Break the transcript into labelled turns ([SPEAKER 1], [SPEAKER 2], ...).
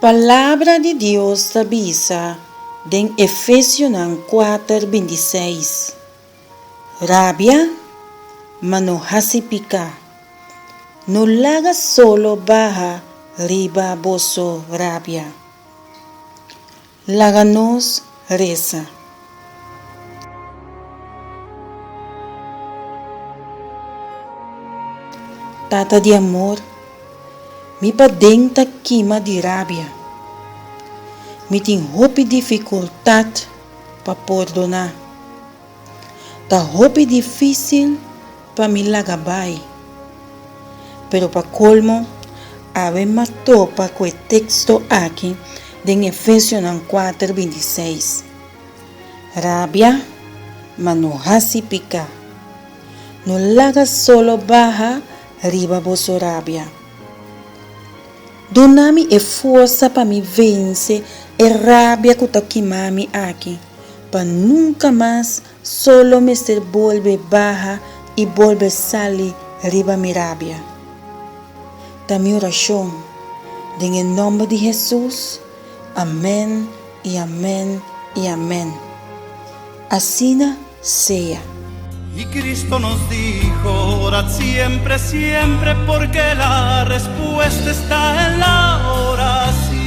[SPEAKER 1] Palabra di Dios ta bisa den Efesionan kuater bintiseis, Rabia, ma no hasi piká. No laga solo baha riba boso rabia. Laga nos resa. Tata di amor, mi paden ta kima di rabia. Mi tin hopi difikultat pa pordoná. Ta hopi difísil pa mi laga bai. Pero pa kolmo, awe m'a topa ku e teksto aki den Efesionan kuater bintiseis, Rabia, ma no hasi piká. No laga solo baha riba boso rabia. Duna mi e forsa pa mi vense e rabia ku ta kima mi aki, pa nunka mas Solo mester bolbe baha i bolbe sali riba mi rabia. Ta mi orashon, den e nòmber di Hesus, amèn i amèn i amèn. Asina sea.
[SPEAKER 2] Y Cristo nos dijo, Orad siempre, siempre, porque la respuesta está en la oración.